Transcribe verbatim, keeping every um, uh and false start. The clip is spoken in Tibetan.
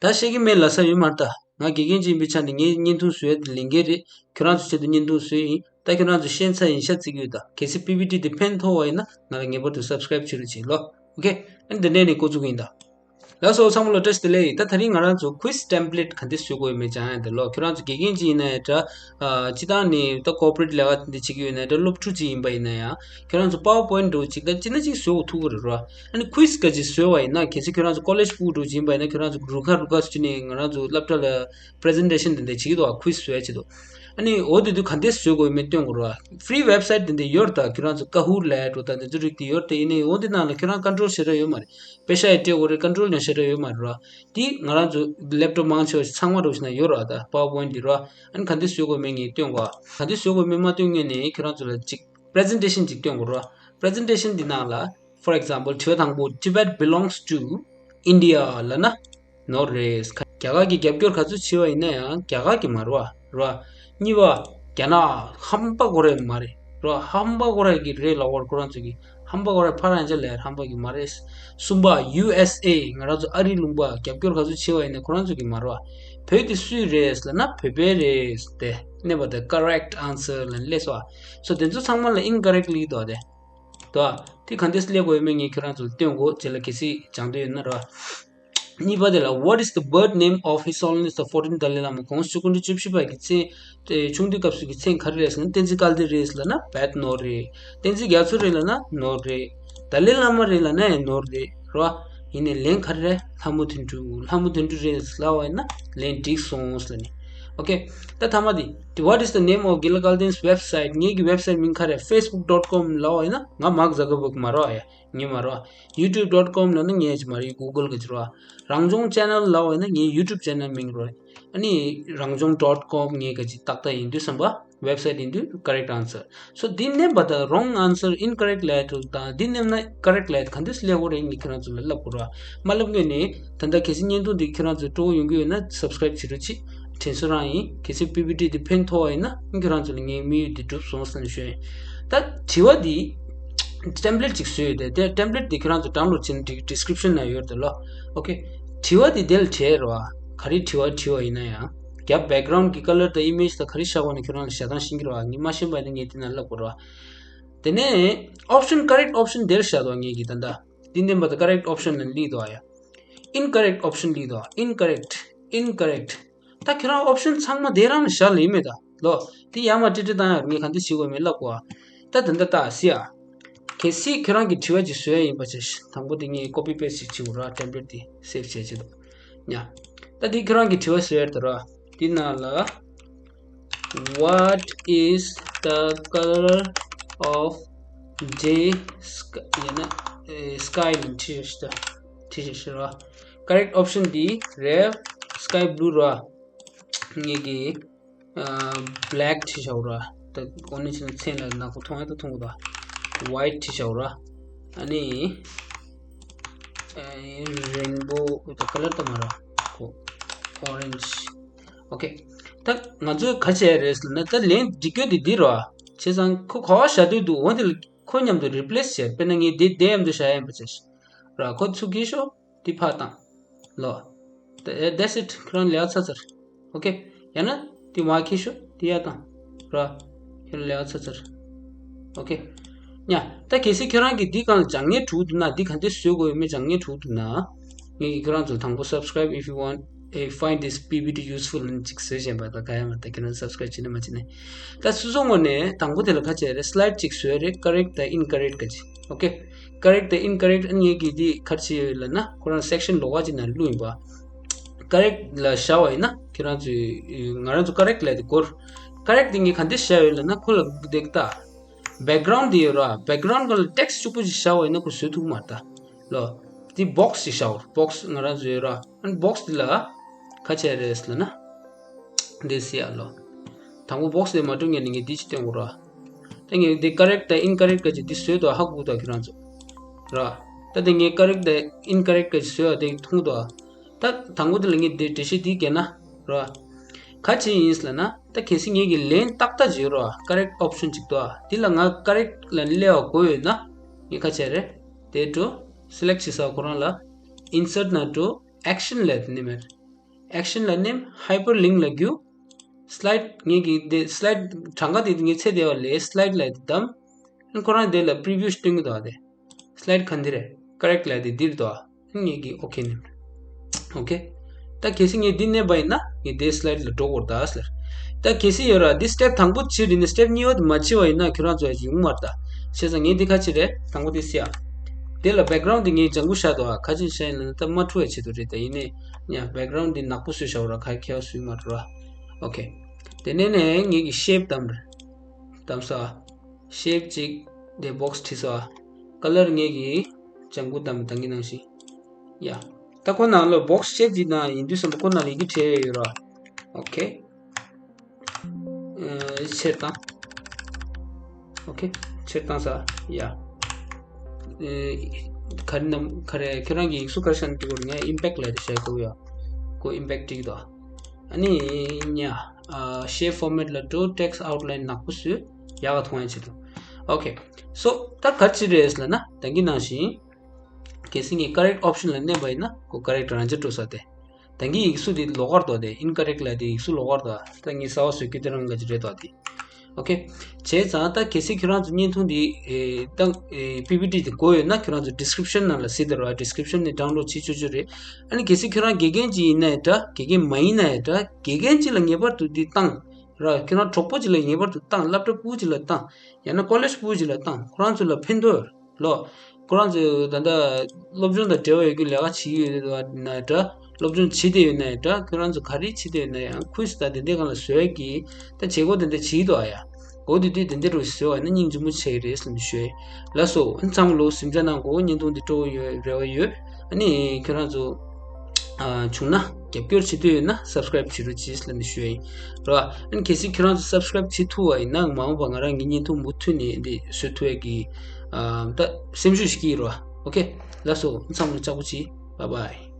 ད་ཤེས་ཀྱི་མེད་ལབ་ས་ཡོད་མ་རེད་ད། ང་དགེ་རྒན་ཅིག་ཡིན་པའི་ཆ་ནས་ངའི་བརྙན་ཐུང་བཟོ་ཡ་དེ་ལས་འགན་རེད། ཁྱོད་རང་ཚོའི་ཆེད་དུ་བརྙན་ཐུང་བཟོས་ཡིན། ད་ཁྱོད་རང་ཚོ་ཤེས་ཚར་ཡིན་ཤ་བརྩི་གི་ཡོད་ད། གལ་སྲིད་པི་བི་ཊི་དེ་ཕན་ཐོགས་པ་ཡིན་ན་ང་ལ་ངེས་པར་དུ་སབ་སི་ཀ་རེབ་བྱེད་རོགས་བྱེད་ལོ། ཨོ་ཁེ། ཨ་ནི་འདི་ནས་ནས་འགོ་བཙུགས་ཡིན་ད། ལགས་སོ་ཚང་མ་ལ་བཀྲ་ཤིས་བདེ་ལེགས། ད་དེ་རིང་ང་རང་ཚོ་quiz template་ག་འདྲ་བཟོ་དགོས་ཡོད་མེད་སྦྱང་ཡ་དེ་ལོ། ཁྱོད་རང་ཚོ་དགེ་རྒན་ཅིག་ཡིན་ན་ཡང་འདྲ། ཨ་སྤྱི་བཏང་ནས་ད་corporate་ལས་ཀ་འདི་བྱེད་ཀྱི་ཡོད་ན་འདྲ། སློབ་ཕྲུག་ཅིག་ཡིན་པ་ཡིན་ན་ཡང་ཁྱོད་རང་ཚོ་PowerPoint་འདྲ་བོ་ཅིག་ད་ཅི་འདྲ་ཅིག་བཟོ་དགོས་ཐུག་གི་རེད་རོ། ཨ་ནི་quiz་ག་ཅིག་བཟོས་པ་ཡིན་ན། གལ་སྲིད་ཁྱོད་རང་ཚོ་college་ཕྲུ་གུ་འདྲ་བོ་ཅིག་ཡིན་པ་ཡིན་ན་ཁྱོད་རང་ཚོ་རུ་ཁ་རུ་ཁ་སུ་ཅིག་ནས་ང་རང་ཚོ་སློབ་གྲྭ་ལ་presentation་དེ་འདྲ་བྱེད་ཀྱི་འདུག་ཨ། quiz་བཟོ་ཡ་བྱེད་འདུག་ཨ་ནི་འོ་དེ་དུས་ག་འདྲ་བཟོ་དགོས་ཡོད་མེད་སྟོན་དགོས་རོ། free website་དེ་འདྲ་ཡོད་རེད་ད། ཁྱོད་རང་ཚོ་Kahoot་ལབ་ཡ་འདྲ་བོ་ད་འདི་ཚོ་རིགས་དེ་ཡོད་རེད་ད། ཡིན་ནའི་འོ་འདི་ནང་ལ་ཁྱོད་རང་control་བྱེད་ར་ཡོད་མ་རེད། པེ་ཤ་ཡི་སྤྲད་དགོས་རེད། control་ཡང་བྱེད་ར་ཡོད་མ་རེད་རོ། དེ་ང་རང་ཚོ་laptop་མང་ཆེ་བ་ཚང་མ་འགྲོ་ཞིག་ན་ཡོད་ར། ད་PowerPoint་འདི་རོ། ཨ་ནི་ག་འདྲ་བཟོ་དགོས་མེད་ངས་སྟོན་གོ། ག་འདྲ་བཟོ་དགོས་མེད་མ་སྟོན་སྔོན་ནས་ཁྱོད་རང་ཚོ་ལ་ཅིག་presentation་ཅིག་སྟོན་དགོས་རོ། presentation་འདི་ནང་ལ་for example་དྲི་བ་དང་པོ་Tibet belongs to India་ལབ་ན་ནོར་རེད། རྒྱ་གར་གྱི་རྒྱབ་སྐྱོར་ག་ཚོད་བྱས་པ་ཡིན་ན་ཡང་རྒྱ་གར་གྱི་མ་རེད་བ། རེད་བ། གཉིས་པ། རྒྱ་ནག་ཧམ་པ་གོ་རེ་མ་རེད། རེད་བ། ཧམ་པ་གོ་རེ་གི་རེད་ལབ་པར་ཁོ་རང་ཚོ་གི་ཧམ་པ་གོ་རེ་ཕ་རང་ཅག་ལས་ཧམ་པ་གི་མ་རེད། གསུམ་པ། ཡུ་ཨེས་ཨེ་ང་རང་ཚོ་ཨ་རིའི་ལུང་པ་རྒྱབ་སྐྱོར་ག་ཚོད་བྱས་པ་ཡིན་ན་ཁོ་རང་ཚོ་གི་མ་རེད་བ། བོད་དེ་སུའི་རེད་ལབ་ན་བོད་པའི་རེད་དེ། གནས་པ་དེ་correct answer་ལ་སླེབས་སོ། སོ་དེ་ཚོ་ཚང་མ་ལ་incorrect་སླེབས་འདུག་དེ། དོ། དེ་ག་འདྲས་སླེབས་དགོས་ཡོད་མེད་ངས་ཁྱོད་རང་ཚོ་ལ་སྟོན་དགོས། རྗེས་ལ་གལ་སྲིད་སྦྱང་འདོད་ཡོད་ན་ར། གཉིས་པ་དེ་ལ། What is the birth name of His Holiness the fourteenth Dalai Lama? གོང་ས་སྐུ་ཕྲེང་བཅུ་བཞི་པ་གི་མཚན། དེ་ཆུང་དུས་སྐབས་སུ་གི་མཚན་ག་རེ་རེད་ཟེར་ན། བསྟན་འཛིན་བཀའ་བསྟན་རེད་ལབ་ན་བད་ནོར་རེད། བསྟན་འཛིན་རྒྱ་མཚོ་རེད་ལབ་ན་ནོར་རེད། ཏཱ་ལའི་བླ་མ་རེད་ལབ་ན་ཡང་ནོར་རེད་ར། ཡིན་ནའི་ལན་ག་རེ་རེད། ལྷ་མོ་དོན་གྲུབ། ལྷ་མོ་དོན་གྲུབ་རེད་ལབ་པ་ཡིན་ན་ལན་འགྲིག་སོང་ལབ་ནས། ཨོ་ཁེ། ད་ཐ་མ་དེ། What is the name of Gilgalden's website? ངེད་ཀྱི་website་མིང་ག་རེ། facebook dot com་ལབ་པ་ཡིན་ན་ང་Mark Zuckerberg་མ་རེད་ཡ། ངས་མ་རེད། youtube dot com་ལབ་ན་ངས་ཅི་མ་རེད། google་གི་ཅི་རེད། རང་སྦྱོང་channel་ལབ་པ་ཡིན་ན་ངའི་youtube channel་མིང་རེད། ཨ་ནི་རང་སྦྱོང་dot com་ངས་ག་ཅི་ཏག་ཏག་ཡིན་དུས་ཙམ་པ་website་ཡིན་དུས་correct answer། སོ་འདི་མནན་པ་དང་wrong answer incorrect་ལབ་ཡ་དང་འདི་མནན་ན་correct་ལབ་ཡ་ག་འདྲས་སླེབས་དགོས་རེད་ངས་ཁྱེད་རང་ཚོ་ལ་ལབ་དགོས་རེད། མ་ལབ་སྔོན་ནས་ད་ལྟ་གལ་སྲིད་བརྙན་ཐུང་འདི་ཁྱེད་རང་ཚོ་སྤྲོ་བོ་ཡོང་གི་ཡོད་ན་subscribe་བྱེད་རོགས་གྱིས། དྲན་གསོ་རང་ཡིན། གལ་སྲིད་པི་པི་ཊི་འདི་ཕན་ཐོགས་པ་ཡིན་ན་ཁྱེད་རང་ཚོ་ལ་ངའི་དམིགས་ཡུལ་འདི་འགྲུབ་སོང་ཟེར་ནས་ཞུ་ཡིན། ད་དྲི་བ་འདི་template་ཅིག་བཟོས་ཡོད་དེ། དེ་template་འདི་ཁྱེད་རང་ཚོ་download་བྱེད་ན་འགྲིག description་ན་ཡོད་དེ་ལོ། ཨོ་ཁེ། དྲི་བ་འདི་དེ་ལ་བྲིས་རེད་བ། ག་རེ་དྲི་བ་དྲིས་པ་ཡིན་ན་ཡང་རྒྱབ་background་གི་color་དང་image་དང་ག་རེ་བཞག་པ་ནི་ཁྱེད་རང་ལ་བཞག་སྟངས་ཤེས་ཀྱི་རེད་བ། ངས་མ་ཤེས་པ་ཡིན་ན་ངས་དེ་ན་ལབ་དགོས་རེད་བ། དེ་ནས་option correct option་དེར་བཞག་འདུག་ངས་ཀྱི་ད་ལྟ་འདི་འདེམས་པ་དང་correct option་ལ་སླེབས་འདུག་ཡ། incorrect option་སླེབས་འདུག incorrect incorrect། ད་ཁྱེད་རང་option་ཚང་མ་དེ་རང་ལ་བཞག་ལེ་མེད་ད་ལོ། དེ་ཡར་མར་ཀྲི་ཀྲི་བཏང་ཡ་ངས་ག་འདི་བྱེད་དགོས་མེད་ལབ་གོ། ད་ད་ལྟ་ད་སི་ཡ། གལ་སྲིད་ཁྱེད་རང་གི་དྲི་བ་ཅིག་བཟོ་ཡ་ཡིན་པ་བྱས། དང་པོ་དེ་ངས་copy paste་ཅིག་བྱེད་དགོས་ར། template་དེ་save་བྱས་བྱེད་དོ། ཉ། ད་དེ་ཁྱེད་རང་གི་དྲི་བ་བཟོ་ཡ་ད་ར། དེ་ནང་ལ། What is the color of day sky? ཡང་ན་sky་ལ་བྲིས་ཤིག་ད། བྲིས་ཤིག་ར། correct option་འདི་རེད། sky blue་ར། ངེད་ཀྱི་black་བྲིས་བཞག་ར། ད་གོ་ནས་ཕྱིན་མཚན་ལ་ནག་པོ་མཐོང་ཡ་ད་མཐོང་གི་ད། white་བྲིས་བཞག་ར། ཨ་ནི་rainbow་ད་color་ད་མ་ར། ཁོ་orange། ཨོ་ཁེ། ད་ང་ཚོས་ག་བྱས་རེད་ཟེར་ན། ད་ལན་འབྲི་རྒྱུ་དེ་འདི་རེད་བ། བྱས་ཙང་ཁོ་ག་པར་བཞག་འདོད་འདུག་འོ་འདི་ལ་ཁོ་མཉམ་དུ་replace་བྱས། དཔེར་ན་ངས་འདི་འདི་མཉམ་དུ་བཞག་ཡིན་པ་བྱས་ར། ཁོ་ཚུར་འཁྱེར་ཤོག་འདི་ཕར་བཏང་། ལོ། ད་that's it། ཁྱེད་རང་ལས་ཀ་ཚར་ཚར། ཨོ་ཁེ། ཡང་ན་འདི་མར་འཁྱེར་ཤོག་འདི་ཡར་བཏང་། ར། ཁྱེད་རང་ལས་ཀ་ཚར་ཚར། ཨོ་ཁེ། ཉ། ད་གལ་སྲིད་ཁྱེད་རང་གིས་འདི་སྒང་ལ་སྦྱང་མཁན་འགྲོ་གི་འདུག་ན། འདི་ག་འདྲས་བཟོ་དགོས་ཡོད་མེད་སྦྱང་མཁན་འགྲོ་གི་འདུག་ན། ངས་ཀྱིས་ཁྱེད་རང་ཚོ་དང་པོ་subscribe if you want, if find this P P T useful ནི་ཅིག་བཟོས་བཞིན་པ་དང་ག་ཡང་མ་ད་ཁྱེད་རང་subscribe་བྱས་ན་མ་བྱས་ནས། ད་སོ་སོ་ངོས་ནས་དང་པོ་དེ་ལ་ག་བྱས་རེད། slide་ཅིག་བཟོས་རེད། correct་དང་incorrect་ག་ཅིག་ཨོ་ཁེ། correct་དང་incorrect་ཨ་ནི་ངས་ཀྱིས་འདི་ག་རེ་བྱས་ཡོད་ལབ་ན། ཁོ་རང་section་ལོགས་ཀ་ཅིག་ནང་བླུགས་ཡིན་པ། correct་ལ་བཞག་པ་ཡིན་ན་ཁྱེད་རང་ཚོས་ང་རང་ཚོ་correct་ལབ་དེ་སྐོར། correct་དེ་ངས་ག་འདྲས་བཞག་ཡོད་ལབ་ན། ཁོ་ལ་འདེགས་ད། background་དེ་ཡོད་ར། background་ག་ལ་text་གཅིག་པོ་ཅིག་བཞག་པ་ཡིན་ན་ཁོ་བཟོ་ཐུབ་མ་རེད་ད་ལོ། དེ་box་ཅིག་བཞག་པ། box་ང་རང་ཚོ་ཡོད་ར། ཨ་ནི་box་དེ་ལ་ག་བྱས་རེད་ལབ་ན། འདི་སི་ཡ་ལོ། དང་པོ་box་དེ་མ་འགྲོ་ངེས་ནས་ངས་འདི་ཅིག་སྟོན་དགོས་ར། ད་ངས་འདི་correct་དང་incorrect་ག་ཅིག་འདི་བཟོས་དོ་ཧ་གོ་དོ་ཁྱེད་རང་ཚོ། ར། ད་དེ་ངས་correct་དང་incorrect་ག་ཅིག་བཟོས་པ་དེ་མཐོང་དོ། ད་དང་པོ་དེ་ལ་ངས་འདི་འགྲེལ་བཤད་འདི་བརྒྱབ་ན། ར། ག་ཅི་ཡིན་ལབ་ན། ད་གལ་སྲིད་ངས་ཀྱི་ལན་ཏག་ཏག་ཅིག་ཡོད་ར། correct option་ཅིག་འདུག་ཨ། འདི་ལ་ང་correct་ལ་སླེབས་པ་དགོས་ཡོད་ན། ངས་ག་བྱས་རེད། དེ་འགྲོ། select་བྱེད་ས་ཁོ་རང་ལ། insert་ནང་འགྲོ། action་ལབ་དེ་ནི་མེད། action ལ་ནེམ་hyperlink ལ་རྒྱུ། slide ངེད་ཀྱི་དེ་slide གྲངས་ཀ་དེ་ངེད་ཚེ་དེ་བ་ལས་slide ལ་དེ་དམ། ཁོ་རང་དེ་ལ་preview ཞིག་སྟོན་གི་འདུག་ཨ་དེ། slide ག་འདི་རེད། correct ལ་དེ་འདིར་འདུག་ཨ། ངེད་ཀྱི་okay ནེམ། okay ད་གལ་སྲིད་ངེད་འདི་གནས་པ་ཡིན་ན་ངེད་དེ་slide ལ་འགྲོ་དགོས་ད་ཟེར། ད་གལ་སྲིད་ཡོད་ར་འདི་step དང་པོ་བྱས་རེད་ནས་step གཉིས་པ་དེ་མ་བྱས་པ་ཡིན་ན་ཁྱོད་རང་ཚོ་ཡ་ཡོང་མ་རེད་ད། བྱས་ཙང་ངེད་འདི་ཁ་ཅིག་རེད་དང་པོ་དེ་སི་ཡ། དེ་ལ་background དེ་ངེད་ལྗང་གུ་ཤ་འདུག་ཨ་ཁ་ཅིག་ཤ་ཡིན་ན་ད་མ་འཁྲུ་བའི་ཆེད་དུ་རེད་ད་ཡིན་ནས། ཡ་background འདི་ནག་པོ་བཟོས་བཞག་ར་ཁ་ཁྱེད་བཟོས་མ་རེད་ར། okay དེ་ནས་ནས་ངེད་ཀྱི་shape དམ་རེད། དམ་ས། shape གཅིག་དེ་box བྲིས་སོ། color ངེད་ཀྱི་ལྗང་གུ་དམ་དང་གི་ནང་བཞིན། ཡ། ད་ཁོ་ནང་ལ་box shape གཅིག་ནང་ཡིན་དུས་ཙམ་པ་ཁོ་ནང་ལ་ཡི་གེ་བྲིས་ཡོད་ར། okay ཆེར་བཏང་། okay ཆེར་བཏང་ས། ཡ། ག་རེ་ནམ་ག་རེ་ཁྱོད་རང་གི་ཡིག་གཟུགས་ག་རེ་བཞག་ན་འགྲིག་གོ་ངས་impact ལབ་དེ་བཞག་གོ་ཡ། ཁོ་impact འགྲིག་དོ། ཨ་ནི་ཉ། shape format ལ་འགྲོ་text outline ནག་པོ་བཟོས། ཡག་ག་མཐོང་ཡ་ཆེད་དུ། okay so ད་ག་ཅི་རེད་ལབ་ན་ད་གིན་ནང་བཞིན། གལ་སྲིད་ངས་correct option ལ་གནས་པ་ཡིན་ན་ཁོ་correct རང་འཇགས་འགྲོ་ས་དེ། ད་གིན་ཡིག་གཟུགས་དེ་ལོགས་ཀར་དོ་དེ་incorrect ལབ་དེ་ཡིག་གཟུགས་ལོགས་ཀར་དོ་ད་ངས་གསར་པ་བཟོས་ཀྱི་དེ་རང་ག་ཅི་རེད་དོ་དེ། okay བྱས་ཙང་ད་གལ་སྲིད་ཁྱོད་རང་ཚོ་བརྙན་ཐུང་འདི་ཨེ་ད་ཨེ་པི་པི་ཊི་དེ་དགོས་ཡོད་ན་ཁྱོད་རང་ཚོ་description ནང་ལ་གཟིགས་དང་ར། description ནས་download བྱེད་ཆོག་ཆོག་རེད། ཨ་ནི་གལ་སྲིད་ཁྱོད་རང་དགེ་རྒན་ཅིག་ཡིན་ན་ཡང་འདྲ་དགེ་རྒན་མ་ཡིན་ན་ཡང་འདྲ་དགེ་རྒན་ཅིག་ལ་ངེས་པར་དུ་འདི་བཏང་ར། ཁྱོད་རང་གྲོགས་པོ་ཅིག་ལ་ངེས་པར་དུ་བཏང་སློབ་གྲྭ་ཕྲུ་གུ་ཅིག་ལ་བཏང་ཡང་ན་college ཕྲུ་གུ་ཅིག་ལ་བཏང་ཁོ་རང་ཚོ་ལ་ཕན་ཐོགས་ལོ། ཁོ་རང་ཚོས་ད་ལྟ་སློབ་སྦྱོང་དང་འབྲེལ་བ་ཡོད་རྒྱུ་ལས་ཀ་བྱེད་ཀྱི་ཡོད་ན་འདྲ། སློབ་སྦྱོང་བྱེད་བསྡད་ཡོད་ན་ཡང་འདྲ། ཁྱོད་རང་ཚོ་ག་རེ་བྱེད་བསྡད་ཡོད་ན་ཡང་ཁུལ་སུ་ད་དེ་འདྲའི་སྒང་ལ་བཟོ་ཡ་གི་ད་བྱེད་སྒོ་དེ་འདྲ་བྱེད་ཀྱི་འདུག་ཨ་ཡ། འོ་དེ་དུས་དེ་འདྲ་རུ་བཟོས་པ་ན་སྙིང་རྗེ་མོ་ཆེ་གི་རེད་ཟེར་ནས་ཞུ་ཡ་ཡིན། ལགས་སོ། ཨ་ནི་ཚང་མ་ལོ་གཟིམ་འཇག་གནང་གོ་བརྙན་ཐུང་འདི་སྤྲོ་བོ་ཡོད་རེ་བ་ཡོད། ཨ་ནི་ཁྱོད་རང་ཚོ་ཨ་བྱུང་ན་རྒྱབ་སྐྱོར་བྱེད་འདོད་ཡོད་ན་subscribe བྱེད་རོགས་གྱིས་ལབ་ནས་ཞུ་ཡ་ཡིན། རེད་བ། ཨ་ནི་གལ་སྲིད་ཁྱོད་རང་ཚོ་subscribe བྱེད་ཐུབ་པ་ཡིན་ན་མ་འོངས་པ་ང་རང་གི་བརྙན་ཐུང་མུ་མཐུད་ནས་འདི་བཟོ་ཐུབ་ཡ་གི་ཨ་ད་སེམས་ཤུགས་ཤིག་ཡིན་རེད་བ། okay ལགས་སོ། ཚང་མ་ལ་ལྕགས་པོ་གྱིས། bye bye།